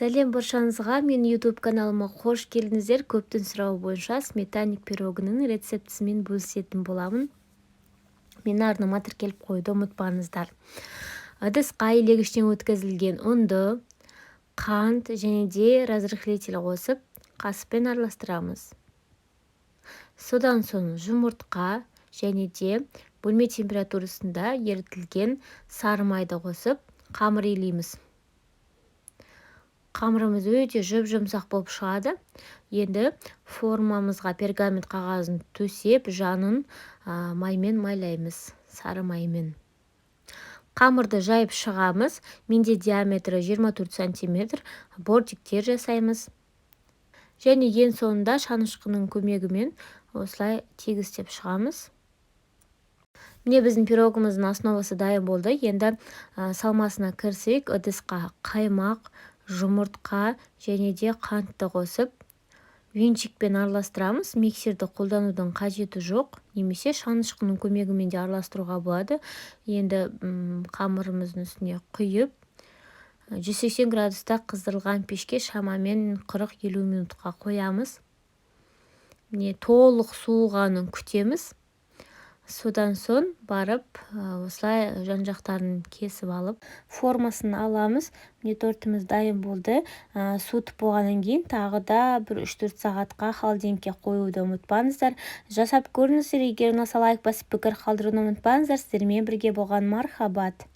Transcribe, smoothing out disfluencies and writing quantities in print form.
Сәлем баршаңызға! Менің YouTube каналыма қош келдіңіздер! Көптің сұрауы бойынша сметанник пирогының рецептісімен бөлісетін боламын. Менің арнама тіркеліп қоюды ұмытпаңыздар. Ыдысқа елегіштен өткізілген ұнды, қант және де разрыхлитель қосып, қасықпен араластырамыз. Содан соң жұмыртқа және де бөлме температурасында ерітілген сары майды қосып, қамыр илейміз. Қамырымыз өте жұп-жұмсақ болып шығады. Енді формамызға пергамент қағазын төсеп, жанын маймен майлаймыз, сары маймен. Қамырды жайып шығамыз. Менде диаметрі 24 сантиметр бортиктер жасаймыз. Және ең соңында шанышқының көмегімен осылай тегістеп шығамыз. Міне, біздің пирогымыздың основасы дайын болды. Енді салмасына кірісейік. Ыдысқа қаймақ, жұмыртқа және де қантты қосып, венчикпен араластырамыз. Миксерді қолданудың қажеті жоқ, немесе шанышқының көмегімен де араластыруға болады. Енді қамырымыздың үстіне құйып, 180 градуста қыздырылған пешке шамамен 40-50 минутқа қоямыз. Міне, толық суығанын күтеміз. Содан соң барып, осылай жан жақтарын кесіп алып, формасын аламыз. Міне, тортымыз дайын болды. Суытып болғаннан кейін тағы да бір 3-4 сағатқа холодильникке қоюды ұмытпаңыздар. Жасап көріңіздер. Егер ұнаса, лайк басып, пікір қалдыруды ұмытпаңыздар. Сіздермен бірге болған Мархабат.